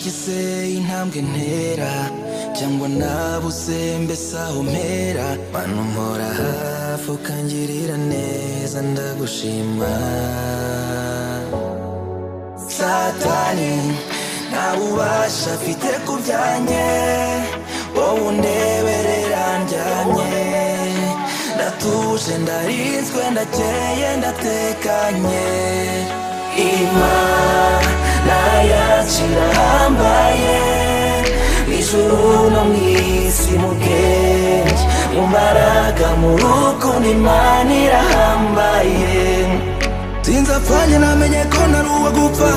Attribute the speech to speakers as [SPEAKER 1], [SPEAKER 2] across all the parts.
[SPEAKER 1] Nagize intambwe ntera cyangwa nabuze mbese aho mpera. Mana, umpora hafi, ukangirira neza, ndagushima. Satani nta bubasha afite ku byanjye, wowe undeberera ndyamye. Ndatuje, ndarinzwe, ndakeye, ndatekanye. Imana yacu irahambaye, ijuru no mu isi, mu bwenge, mu mbaraga, mu rukundo, Imana irahambaye. Sinzapfanye, namenye ko ntari uwo gupfa.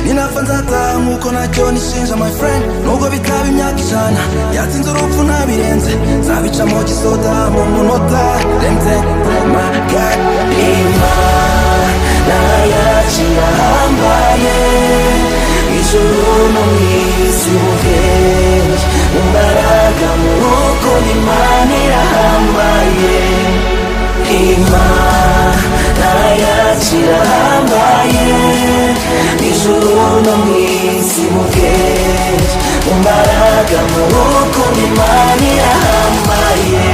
[SPEAKER 1] Ninapfa nzataha nkuko ntacyo nishinja, my friend. Nubwo bitaba imyaka 100, yatsinze urupfu ntabirenze. Nzabicamo gisoda mu munota renze. My God, Imana yacu irahambaye, ijuru no mu isi, mu bwenge, mu mbaraga, mu rukundo, Imana irahambaye. Imana yacu irahambaye, ijuru no mu isi, mu bwenge, mu mbaraga, mu rukundo, Imana irahambaye.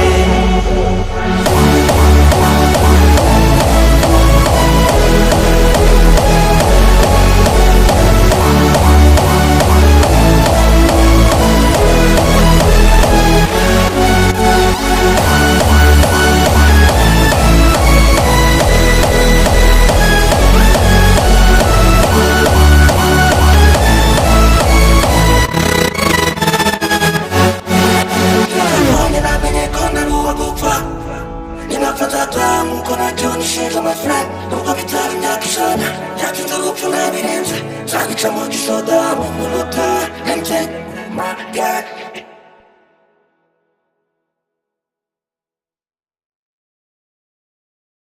[SPEAKER 1] Nabonye, namenye ko ntari uwo gupfa. Ninapfa nzataha nkuko ntacyo nishinja, my friend. Nubwo bitaba imyaka 100, yatsinze urupfu ntabirenze. Nzabicamo gisoda mu munota. And take my God.